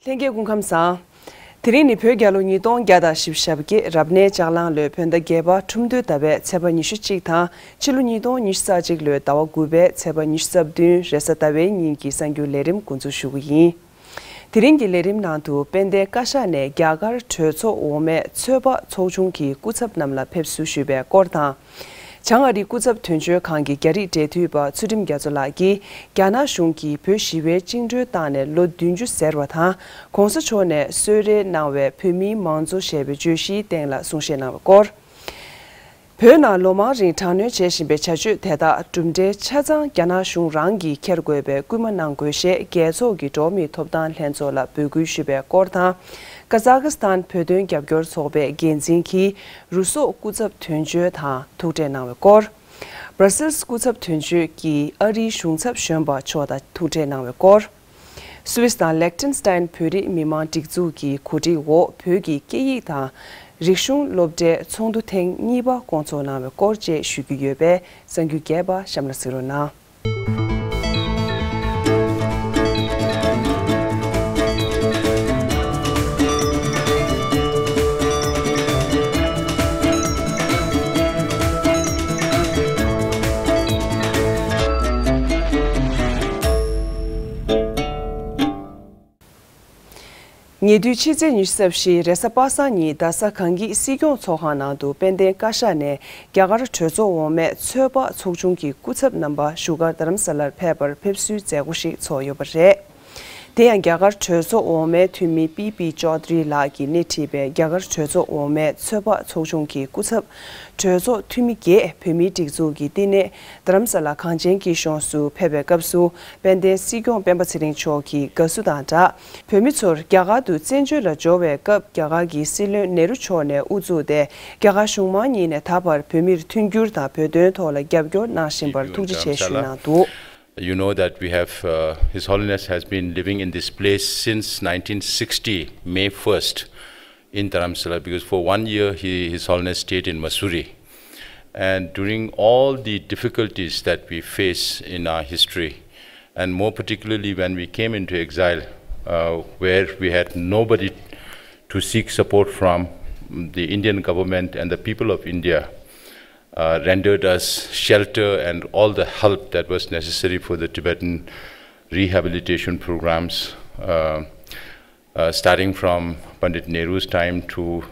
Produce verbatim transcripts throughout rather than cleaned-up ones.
ལྷན་རྒྱས་སྐུ་ཁམས་བཟང་། དེ་རིང་ནི་བོད་རྒྱལ་ལོ་ཉིས་སྟོང་བརྒྱ་དང་བཞི་བཅུ་ཞེ་བརྒྱད། རབ་གནས་ལྕགས་གླང་ལོའི་བོད་ཟླ་བརྒྱད་པ་ཁྲུམས་སྟོད་ཟླ་བའི་ཚེས་པ་ཉི་ཤུ་གཅིག་དང་། ཕྱི་ལོ་ཉིས་སྟོང་ཉི་ཤུ་རྩ་གཅིག་ལོའི་ཟླ་བ་དགུ་པའི་ཚེས་པ་ཉི་ཤུ་རྩ་བདུན་རེས་གཟའ་ཟླ་བའི་ཉིན་གྱི་གསར་འགྱུར་ལས་རིམ་འགོ་འཛུགས་ཞུ་གི་ཡིན། དེ་རིང་གི་ལས་རིམ་ནང་དུ་དཔལ་ལྡན་བཀའ་ཤག་ནས་རྒྱ་གར་གྲོས་ཚོགས་འོག་མའི་ཚོད་དཔག་ཚོགས་ཆུང་གི་སྐུ་ཚབ་རྣམས་ལ་ཕེབས་བསུ་ཞུས་པའི་སྐོར་དང་། བྱང་ཨ་རིའི་སྐུ་ཚབ་དོན་གཅོད་ཁང་གི་རྒྱ་རིགས་འབྲེལ་མཐུད་པ་ཚུལ་ཁྲིམས་རྒྱ་མཚོ་ལགས་ཀྱིས། རྒྱ་ནག་གཞུང་གིས་བོད་ཞི་བའི་བཅིངས་འགྲོལ་བཏང་ནས་ལོ་བདུན་ཅུ་ཟེར་བ་དང་། ༸གོང་ས་མཆོག་ནས་གསོལ་རས་གནང་བའི་བོད་མིའི་མང་གཙོ་ཞེས་པའི་བརྗོད་གཞིའི་སྟེང་ལ་གསུང་བཤད་གནང་བའི་སྐོར། བོད་ནང་ལོ་མང་རིང་དྲག་གནོན་བྱེད་བཞིན་པའི་བྱ་སྤྱོད་དེ་དག་གྲུབ་འབྲས་ཆ་ཚང་རྒྱ་ནག་གཞུང་རང་གིས་འཁྱེར་དགོས་པའི་སྐུལ་མ་གནང་དགོས་ཞེས། རྒྱལ་ཚོགས་ཀྱི་འགྲོ་བ་མིའི་ཐོབ་ཐང་ལྷན་ཚོགས་ལ་འབོད་སྐུལ་ཞུས་པའི་སྐོར་དང་། ཀ་ཛ་ཀི་སི་ཐན་བོད་དོན་རྒྱབ་སྐྱོར་ཚོགས་པའི་འགན་འཛིན་གྱིས་རུ་སོག་སྐུ་ཚབ་དོན་གཅོད་དང་ཐུག་འཕྲད་གནང་བའི་སྐོར། སྦྲ་སིལ་སྐུ་ཚབ་དོན་གཅོད་ཀྱིས་ཨ་རིའི་གཞུང་ཚབ་གཞོན་པ་མཆོག་དང་ཐུག་འཕྲད་གནང་བའི་སྐོར། སུད་སི་དང་ལེག་ཊེན་སི་ཊན་བོད་རིགས་མི་མང་སྒྲིག་འཛུགས་ཀྱི་གོ་སྒྲིག་འོག་བོད་ཀྱི་སྐད་ཡིག་དང་རིག་གཞུང་སློབ་གྲྭའི་ཚོགས་འདུ་ཐེངས་གཉིས་པ་བསྐོང་ཚོགས་གནང་བའི་སྐོར་བཅས་ཞུ་རྒྱུ་ཡོད་པས། གསར་འགྱུར་རྒྱས་པ་གཤམ་ལ་གཟིགས་རོགས་གནང་། ཉེ་དུས་ཕྱི་ཚེས་ཉི་ཤུ་རྩ་བཞི་རེས་གཟའ་པ་སངས་ཉིན་རྡ་ས་གངས་སྐྱིད་སྲིད་སྐྱོང་ཚོགས་ཁང་ནང་དུ་དཔལ་ལྡན་བཀའ་ཤག་ནས་རྒྱ་གར་གྲོས་ཚོགས་འོག་མའི་ཚོད་དཔག་ཚོགས་ཆུང་གི་སྐུ་ཚབ་རྣམ་པ་བཞུགས་སྒར་རྡ་རམ་ས་ལར་ཕེབས་པར་ཕེབས་བསུའི་མཛད་སྒོ་ཞིག་ཚོགས་ཡོད་པ་རེད། དེ་ཡང་རྒྱ་གར་གྲོས་ཚོགས་འོག་མའི་འཐུས་མི་པི་པི་ཅོ་དྷ་རི་ལགས་ཀྱིས་སྣེ་ཁྲིད་པའི་རྒྱ་གར་གྲོས་ཚོགས་འོག་མའི་ཚོད་དཔག་ཚོགས་ཆུང་གི་སྐུ་ཚབ། གྲོས་ཚོགས་འཐུས་མི་བརྒྱད་བོད་མིའི་སྒྲིག་འཛུགས་ཀྱི་བསྟི་གནས་རྡ་རམ་ས་ལ་གངས་ཅན་སྐྱིད་གཤོངས་སུ་ཕེབས་པའི་སྐབས་སུ། དཔལ་ལྡན་སྲིད་སྐྱོང་སྤེན་པ་ཚེ་རིང་མཆོག་གིས་དགའ་བསུ་དང་སྦྲགས། བོད་མི་ཚོར་རྒྱ་གར་དུ་བཙན་བྱོལ་ལ་འབྱོར་བའི་སྐབས། རྒྱ་གར་གྱི་སྲིད་བློན་ནེ་རུ་མཆོག་ནས་དབུ་བཙུགས་ཏེ། རྒྱ་གར་གཞུང་མང་གཉིས་ནས་ད་བར་བོད་མིར་མཐུན་འགྱུར་དང་བོད་དོན་ཐོག་ལ་རྒྱབ་སྐྱོར་གནང་བཞིན་པར་ཐུགས་རྗེ་ཆེ་ཞུས་གནང་འདུག། You know that we have, uh, His Holiness has been living in this place since nineteen sixty, May first, in Dharamsala, because for one year he, His Holiness stayed in Mussoorie. And during all the difficulties that we face in our history, and more particularly when we came into exile, uh, where we had nobody to seek support from, the Indian government and the people of India uh, rendered us shelter and all the help that was necessary for the Tibetan rehabilitation programs, uh, uh, starting from Pandit Nehru's time to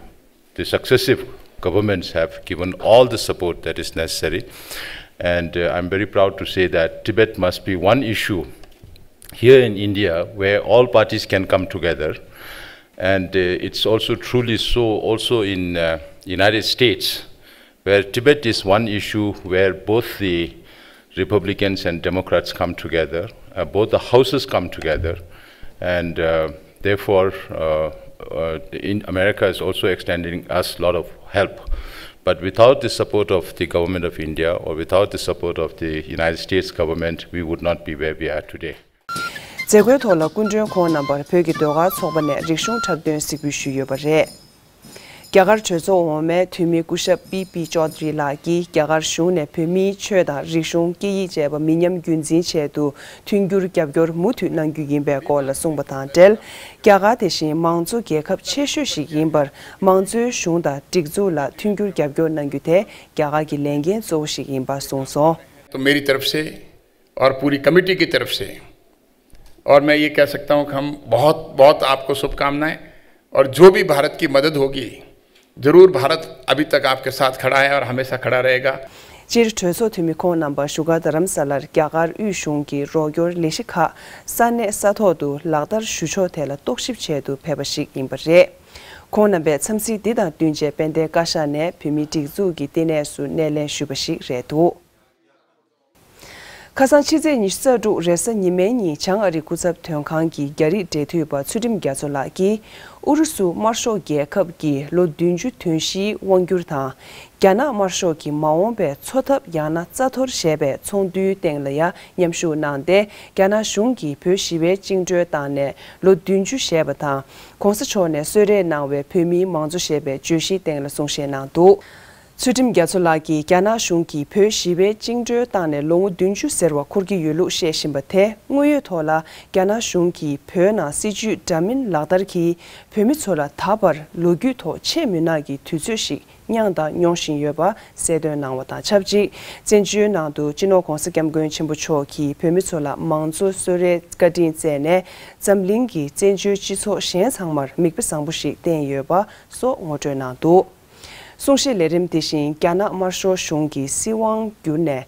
the successive governments have given all the support that is necessary. And, uh, I'm very proud to say that Tibet must be one issue here in India where all parties can come together. And, uh, it's also truly so also in, uh, United States, where Tibet is one issue where both the Republicans and Democrats come together, uh, both the houses come together, and, uh, therefore, uh, uh, in America is also extending us a lot of help. But without the support of the government of India or without the support of the United States government, we would not be where we are today. མཛད་སྒོའི་ཐོག་ལ་སྐུ་མགྲོན་ཁོང་རྣམ་པར་བོད་ཀྱི་ཟློས་གར་ཚོགས་པ་ནས་རིག་གཞུང་འཁྲབ་སྟོན་གཟིགས་འབུལ་ཞུས་ཡོད་པ་རེད། རྒྱ་གར་གྲོས་ཚོགས་འོག་མའི་འཐུས་མི་སྐུ་ཞབས་པི་པི་ཅོ་དྷ་རི་ལགས་ཀྱིས། རྒྱ་གར་གཞུང་ནས་བོད་མིའི་ཆོས་དང་རིག་གཞུང་། སྐད་ཡིག་བཅས་པ་མི་ཉམས་རྒྱུན་འཛིན་ཆེད་དུ་མཐུན་འགྱུར་རྒྱབ་སྐྱོར་མུ་མཐུད་གནང་རྒྱུ་ཡིན་པའི་སྐོར་ལ་གསུངས་པ་དང་འབྲེལ། རྒྱ་གར་དེ་བཞིན་མང་གཙོ་རྒྱལ་ཁབ་ཆེ་ཤོས་ཤིག་ཡིན་པར། མང་གཙོའི་གཞུང་དང་སྒྲིག་འཛུགས་ལ་མཐུན་འགྱུར་རྒྱབ་སྐྱོར་གནང་རྒྱུ་དེ་རྒྱ་གར་གྱི་ལས་འགན་གཙོ་བོ་ཞིག་ཡིན་པ་གསུངས་སོང་། तो मेरी तरफ से और पूरी कमेटी की तरफ से, और मैं ये कह सकता हूं कि हम बहुत, बहुत आपको शुभकामनाएं, और जो भी भारत की मदद होगी, जरूर भारत अभी तक आपके साथ खड़ा है और हमेशा खड़ा रहेगा। སྤྱིར་གྲོས་ཚོགས་འཐུས་མི་ཁོང་རྣམ་པ་བཞུགས་སྒར་རྡ་རམ་ས་ལར་རྒྱ་གར་དབུས་གཞུང་གི་རོགས་སྐྱོར་ལས་གཞི་ཁག་ས་གནས་ས་ཐོག་ཏུ་ལག་བསྟར་ཞུ་ཕྱོགས་ཐད་ལ་རྟོག་ཞིབ་ཆེད་དུ་ཕེབས་པ་ཞིག་ཡིན་པ་རེད། ཁོང་རྣམ་པས་འཚམས་གཟིགས་འདི་དང་བསྟུན་བྱས་དཔལ་ལྡན་བཀའ་ཤག་ནས་བོད་མིའི་སྒྲིག་འཛུགས་ཀྱི་ལྟེ་གནས་སུ་སྣེ་ལེན་ཞུས་པ་ཞིག་རེད་འདུག། ཁ་སང་ཕྱི་ཚེས་ཉི་ཤུ་རྩ་དྲུག་རེས་གཟའ་ཉི་མའི་ཉིན་བྱང་ཨ་རི་སྐུ་ཚབ་དོན་ཁང་གི་རྒྱ་རིགས་འབྲེལ་མཐུད་པ་ཚུལ་ཁྲིམས་རྒྱ་མཚོ་ལགས་ཀྱིས། ཨུ་རུ་སུ་དམར་ཤོག་རྒྱལ་ཁབ་ཀྱི་ལོ་བདུན་ཅུ་དོན་བཞིའི་དབང་སྒྱུར་དང་། རྒྱ་ནག་དམར་ཤོག་གི་མ་འོངས་པའི་འཚོ་ཐབས་ཡང་ན་རྩ་འཐོར་ཞེས་པའི་ཚོགས་འདུའི་སྟེང་ལ་ཡང་མཉམ་ཞུགས་གནང་སྟེ། རྒྱ་ནག་གཞུང་གིས་བོད་ཞི་བའི་བཅིངས་འགྲོལ་བཏང་ནས་ལོ་བདུན་ཅུ་བཞེས་པ་དང་། ༸གོང་ས་མཆོག་ནས་གསོལ་རས་གནང་བའི་བོད་མིའི་མང་གཙོ་ཞེས་པའི་བརྗོད་གཞིའི་སྟེང་ལ་གསུང་བཤད་གནང་འདུག། ཚུལ་ཁྲིམས་རྒྱ་མཚོ་ལགས་ཀྱིས་རྒྱ་ནག་གཞུང་གིས་བོད་ཞི་བའི་བཅིངས་འགྲོལ་བཏང་ནས་ལོ་ངོ་བདུན་ཅུ་ཟེར་བ་འཁོར་གྱི་ཡོད་ལུགས་བཤད་བཞིན་པ་དེ། དངོས་ཡོད་ཐོག་ལ་རྒྱ་ནག་གཞུང་གིས་བོད་ནང་སྲིད་ཇུས་འདྲ་མིན་ལག་བསྟར་གྱིས་བོད་མི་ཚོ་ལ་ད་བར་ལོ་རྒྱུས་ཐོག་ཆེས་མུན་ནག་གི་དུས་ཚོད་ཞིག་མྱངས་དང་མྱོང་བཞིན་ཡོད་པ་གསལ་སྟོན་གནང་བ་དང་ཆབས་ཅིག་བཙན་བྱོལ་ནང་དུ་སྤྱི་ནོར་༧གོང་ས་༧སྐྱབས་མགོན་ཆེན་པོ་མཆོག་གིས་བོད་མི་ཚོ་ལ་མང་གཙོ་གསོལ་རས་བཀའ་དྲིན་བསྩལ་ནས། འཛམ་གླིང་གི་བཙན་བྱོལ་སྤྱི་ཚོགས་གཞན་ཚང་མར་མིག་དཔེ་བཟང་པོ་ཞིག་བསྟན་ཡོད་པ་སོགས་ངོ་སྤྲོད་གནང་འདུག་གསུང་བཤད་ལས་རིམ་དེ་བཞིན་རྒྱ་ནག་དམར་ཤོག་གཞུང་གིས་སྲིད་དབང་བསྒྱུར་ནས་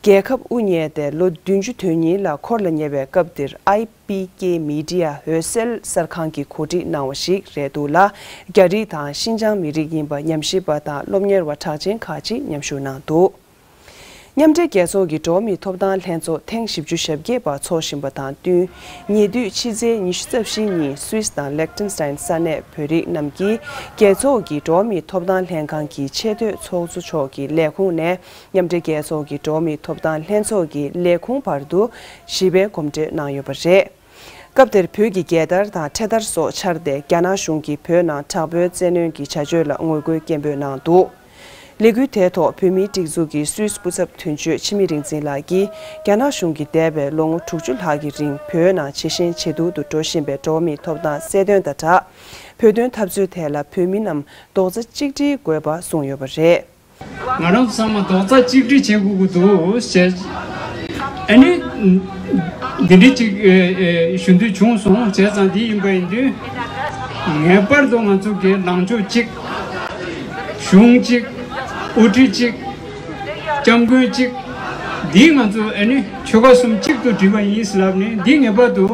རྒྱལ་ཁབ་དབུ་བརྙེས་ཏེ་ལོ་བདུན་ཅུ་དོན་གཉིས་ལ་འཁོར་ལ་ཉེ་བའི་སྐབས་འདིར་ཨའི་པི་ཀེ་མི་ཌི་ཡ་འོད་གསལ་གསར་ཁང་གིས་གོ་སྒྲིག་གནང་བ་ཞིག་རེད་འདུག་ལ། རྒྱ་རིགས་དང་ཤིན་ཅང་མི་རིགས་ཡིན་པ་ཉམས་ཞིབ་པ་དང་སློབ་གཉེར་བ་གྲགས་ཅན་ཁག་ཅིག་མཉམ་ཞུགས་གནང་འདུག་མཉམ་འབྲེལ་རྒྱལ་ཚོགས་ཀྱི་འགྲོ་བ་མིའི་ཐོབ་ཐང་ལྷན་ཚོགས་ཐེངས་བཞི་བཅུ་ཞེ་བརྒྱད་པ་འཚོགས་བཞིན་པ་དང་བསྟུན། ཉེ་དུས་ཕྱི་ཚེས་ཉི་ཤུ་རྩ་བཞི་ཉིན་སུད་སི་དང་ལེག་ཏེན་སི་ཏན་ས་གནས་བོད་རིགས་རྣམས་ཀྱིས་རྒྱལ་ཚོགས་ཀྱི་འགྲོ་བ་མིའི་ཐོབ་ཐང་ལྷན་ཁང་གི་ཆེས་མཐོའི་ཚོགས་གཙོ་མཆོག་གི་ལས་ཁུངས་ནས་མཉམ་འབྲེལ་རྒྱལ་ཚོགས་ཀྱི་འགྲོ་བ་མིའི་ཐོབ་ཐང་ལྷན་ཚོགས་ཀྱི་ལས་ཁུངས་བར་དུ་ཞི་བའི་གོམ་བགྲོད་གནང་ཡོད་པ་རེད། སྐབས་དེར་བོད་ཀྱི་རྒྱལ་དར་དང་འཕྲེད་དར་སོགས་འཕྱར་ཏེ་རྒྱ་ནག་གཞུང་གིས་བོད་ནང་དྲག་པོའི་བཙན་གནོན་གྱི་བྱ་སྤྱོད་ལ་ངོ་རྒོལ་སྐད་འབོད་གནང་འདུག་ལས་འགུལ་དེའི་ཐོག་བོད་མིའི་སྒྲིག་འཛུགས་ཀྱི་སུད་སི་སྐུ་ཚབ་དོན་གཅོད་འཆི་མེད་རིག་འཛིན་ལགས་ཀྱིས་རྒྱ་ནག་གཞུང་གིས་འདས་པའི་ལོ་ངོ་དྲུག་ཅུ་ལྷག་གི་རིང་བོད་ནང་ཇེ་ཞན་ཇེ་སྡུག་ཏུ་འགྲོ་བཞིན་པའི་འགྲོ་བ་མིའི་ཐོབ་ཐང་གསལ་སྟོན་དང་སྦྲགས། བོད་དོན་འཐབ་རྩོད་ཐད་ལ་བོད་མི་རྣམས་རྡོག་རྩ་གཅིག་སྒྲིལ་དགོས་པ་གསུངས་ཡོད་པ་རེད། ང་རང་ཚོ་ཚང་མ་རྡོག་རྩ་གཅིག་སྒྲིལ་བྱེད་དགོས་ཀྱི་འདུག་ཅེས། ཨ་ནི། འདི་འདྲའི་ཅིག་ཨེ་ཨེ་ཞུ་འདོད་བྱུང་སོང་། བྱས་ཙང་འདི་ཡིན་པ་ཡིན་དུས། ངེས་པར་དུ་ང་ཚོ་གི་ལངས་ཕྱོགས་གཅིག་གཞུང་གཅིག་དབུ་ཁྲིད་གཅིག་སྐྱབས་མགོན་གཅིག་འདིས་ང་ཚོ་ཨ་ནི་ཆོལ་ཁ་གསུམ་གཅིག་ཏུ་སྒྲིལ་བ་ཡིན་ལབ་ནས། འདི་ངེས་པར་དུ་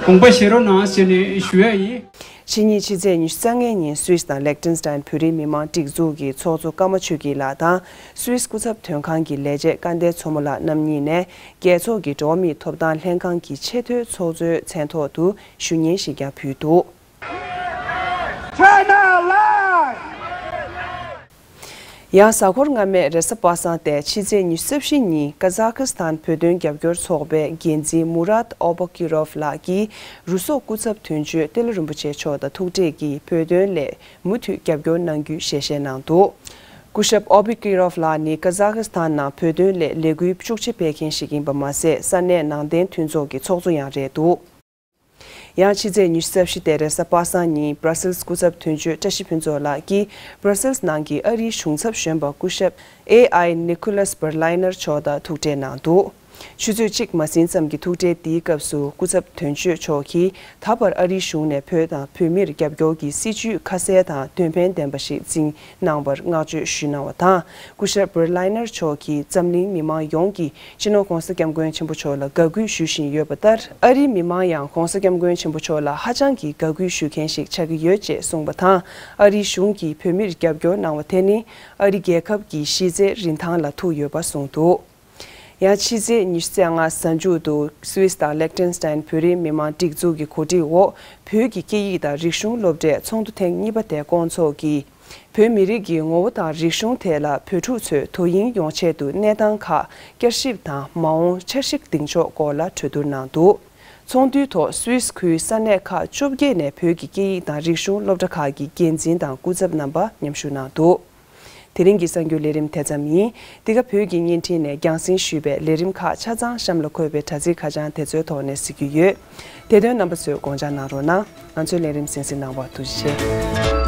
དགོངས་པ་བཞེས་རོགས་གནང་ཟེར་ནས་ཞུ་ཡ་ཡིན། ཕྱི་ཉིན་ཕྱི་ཚེས་ཉི་ཤུ་རྩ་ལྔ་ཉིན་སུད་སི་དང་ལེག་ཏེན་སི་ཏན་བོད་རིགས་མི་མང་སྒྲིག་འཛུགས་ཀྱི་ཚོགས་གཙོ་ཀརྨ་ཆོས་སྐྱིད་ལགས་དང་སུད་སི་སྐུ་ཚབ་དོན་ཁང་གི་ལས་བྱེད་སྐལ་ལྡན་མཚོ་མོ་ལགས་རྣམ་གཉིས་ནས་རྒྱལ་ཚོགས་ཀྱི་འགྲོ་བ་མིའི་ཐོབ་ཐང་ལྷན་ཁང་གི་ཆེས་མཐོའི་ཚོགས་གཙོའི་མཚན་ཐོག་ཏུ་ཞུ་སྙན་ཞིག་ཀྱང་ཕུལ་འདུག China Live! ཡང་གཟའ་འཁོར་སྔ་མའི་རེས་གཟའ་པ་སངས་ཏེ་ཕྱི་ཚེས་ཉི་ཤུ་རྩ་བཞི་ཉིན་ཀ་ཛ་ཁི་སི་ཐན་བོད་དོན་རྒྱབ་སྐྱོར་ཚོགས་པའི་འགན་འཛིན་མུ་རཱད་ཨོ་བོ་ཀི་རོབ་ལགས་ཀྱིས་རུ་སོག་སྐུ་ཚབ་དོན་གཅོད་ཏེ་ལོ་རིན་པོ་ཆེ་མཆོག་དང་ཐུག་འཕྲད་ཀྱིས་བོད་དོན་ལས་མུ་མཐུད་རྒྱབ་སྐྱོར་གནང་རྒྱུའི་ཞལ་བཞེས་གནང་འདུག་སྐུ་ཞབས་ཨོ་བོ་ཀི་རོབ་ལགས་ནི་ཀ་ཛ་ཁི་སི་ཐན་ནང་བོད་དོན་སླད་ལས་འགུལ་ཤུགས་ཆེ་སྤེལ་མཁན་ཞིག་ཡིན་པ་མ་ཟད། ས་གནས་ནང་བསྟན་མཐུན་ཚོགས་ཀྱི་ཚོགས་གཙོ་ཡང་རེད་འདུག་ཡང་ཕྱི་ཚེས་ཉི་ཤུ་རྩ་བཞི་སྟེ་རེས་གཟའ་པ་སངས་ཉིན་Brussels་སྐུ་ཚབ་དོན་གཅོད་བཀྲ་ཤིས་ཕུན་ཚོགས་ལགས་ཀྱིས་Brussels་ནང་གི་ཨ་རིའི་གཞུང་ཚབ་གཞོན་པ་སྐུ་ཞབས་ཨེ་ཨའི་Nicolas Berliner་མཆོག་དང་ཐུག་འཕྲད་གནང་འདུག་ཆུ་ཚོད་གཅིག་མ་ཟིན་ཙམ་གྱི་ཐུག་འཕྲད་འདིའི་སྐབས་སུ་སྐུ་ཚབ་དོན་གཅོད་མཆོག་གིས་ད་བར་ཨ་རིའི་གཞུང་ནས་བོད་དང་བོད་མིར་རྒྱབ་སྐྱོར་གྱི་སྲིད་ཇུས་ཁ་གསལ་དང་དོན་ཕན་ལྡན་པ་ཞིག་འཛིན་གནང་བར་བསྔགས་བརྗོད་ཞུས་གནང་བ་དང་། སྐུ་ཞབས་Berliner་མཆོག་གིས་འཛམ་གླིང་མི་མང་ཡོངས་ཀྱིས་སྤྱི་ནོར་༧གོང་ས་༧སྐྱབས་མགོན་ཆེན་པོ་མཆོག་ལ་དགའ་གུས་ཞུ་བཞིན་ཡོད་པ་ལྟར། ཨ་རིའི་མི་མང་ཡང་༧གོང་ས་༧སྐྱབས་མགོན་ཆེན་པོ་མཆོག་ལ་ཧ་ཅང་གི་དགའ་གུས་ཞུ་མཁན་ཞིག་ཆགས་ཀྱི་ཡོད་ཅེས་གསུངས་པ་དང་། ཨ་རིའི་གཞུང་གིས་བོད་མིར་རྒྱབ་སྐྱོར་གནང་བ་དེ་ནི་ཨ་རི་རྒྱལ་ཁབ་ཀྱི་གཞི་རྩའི་རིན་ཐང་ལ་ཐུག་ཡོད་པ་གསུངས་འདུག་ཡང་ཕྱི་ཚེས་ཉི་ཤུ་རྩ་ལྔ་གཟའ་མཇུག་ཏུ་སུད་སི་དང་ལེག་ཏེན་སི་ཏན་བོད་རིགས་མི་མང་སྒྲིག་འཛུགས་ཀྱི་གོ་སྒྲིག་འོག་བོད་ཀྱི་སྐད་ཡིག་དང་རིག་གཞུང་སློབ་གྲྭའི་ཚོགས་འདུ་ཐེངས་གཉིས་པ་དེ་བསྐོང་ཚོགས་ཀྱིས། བོད་མི་རིགས་ཀྱི་ངོ་བོ་དང་རིག་གཞུང་ཐད་ལ་བོད་ཕྲུག་ཚོས་དོ་དབྱིངས་ཡོང་ཆེད་དུ་གནས་སྟངས་ཁག་བསྐྱར་ཞིབ་དང་མ་འོངས་འཆར་གཞི་གདེང་འཇོག་སྐོར་ལ་གྲོས་བསྡུར་གནང་འདུག་ཚོགས་འདུའི་ཐོག་སུད་སི་ཁུལ་ས་གནས་ཁག་བཅོ་བརྒྱད་ནས་བོད་ཀྱི་སྐད་ཡིག་དང་རིག་གཞུང་སློབ་གྲྭ་ཁག་གི་འགན་འཛིན་དང་སྐུ་ཚབ་རྣམ་པ་མཉམ་ཞུགས་གནང་འདུག་དེ་རིང་གི་གསར་འགྱུར་ལས་རིམ་དེ་ཙམ་ཡིན། འདི་ག་བོད་ཀྱི་བརྙན་འཕྲིན་ནས་རྒྱང་སྲིང་ཞུས་པའི་ལས་རིམ་ཁག་ཆ་ཚང་གཤམ་ལ་འཁོད་པའི་དྲ་ཚིགས་ཁ་བྱང་དེ་ཚོའི་ཐོག་ནས་གཟིགས་རྒྱུ་ཡོད། དེ་དོན་རྣམ་པ་ཚོས་དགོངས་འཇགས་གནང་རོགས་གནང་། ང་ཚོའི་ལས་རིམ་གསན་གཟིགས་གནང་བར་ཐུགས་རྗེ་ཆེ།